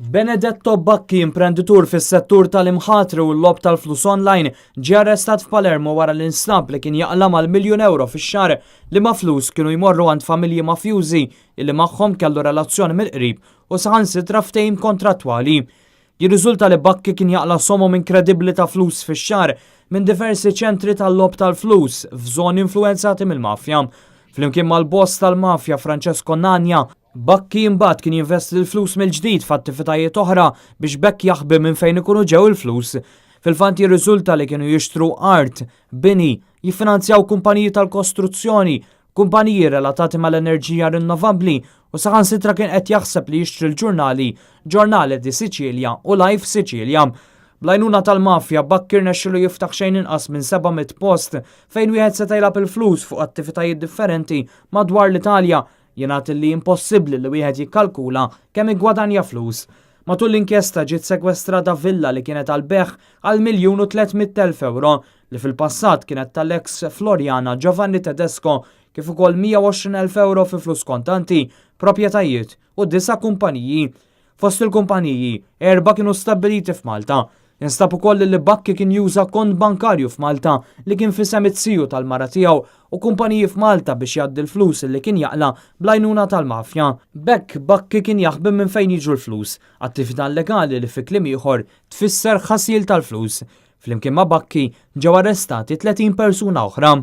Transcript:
Benedetto Bacchi, imprenditur fis-settur tal-imħatri u l-logħob tal-flus online, ġie arrestat f'Palermo wara li nstab li kien jaqla' mal-miljun ewro fix-xahar, liema flus kienu jmorru għand familji mafjużi illi magħhom kellu relazzjoni mill-qrib u saħansitra ftehim kontrattwali. Jirriżulta li Bacchi kien jaqla' somom inkredibbli ta' flus fix-xahar minn diversi ċentri tal-logħob tal-flus f'żoni influwenzati mill-mafja. Flimkien mal-boss tal-mafja Francesco Nania, Bacchi imbagħad kien jinvesti l-flus mill-ġdid f'attivitajiet oħra biex b'hekk jaħbi minn fejn ikunu ġew il-flus. Fil-fatt jirriżulta li kienu jixtru art, bini, jiffinanzjaw kumpaniji tal-kostruzzjoni, kumpaniji relatati mal-enerġija rinnovabbli u saħansitra kien qed jaħseb li jixtri l-ġurnali Giornale di Sicilia u Life Sicilia. Bl-għajnuna tal-mafja, Bacchi rnexxielu jiftaħ xejn inqas minn 700 post fejn wieħed seta' jilgħab il-flus fuq attivitajiet differenti madwar l-Italja. Jingħad li impossibbli li wieħed jikkalkula kemm iggwadanja flus. Matul l-inkjesta ġiet sekwestrata villa li kienet għall-bejgħ għal 1,300,000 ewro li fil-passat kienet tal-eks Floriana Giovanni Tedesco kif ukoll 120,000 ewro fi flus kontanti, proprjetajiet u disa' kumpaniji. Fost il-kumpaniji, erbgħa kienu stabbiliti f'Malta. Instab ukoll li Bacchi kien juża kont bankarju f'Malta li kien f'isem iz-ziju tal-mara tiegħu u kumpaniji f'Malta biex jgħaddi l-flus li kien jaqla' bl-għajnuna tal-mafja. B'hekk Bacchi kien jaħbi minn fejn jiġu l-flus, attività llegali li fi kliem ieħor tfisser ħasil tal-flus. Flimkien ma' Bacchi ġew arrestati 30 persuna oħra.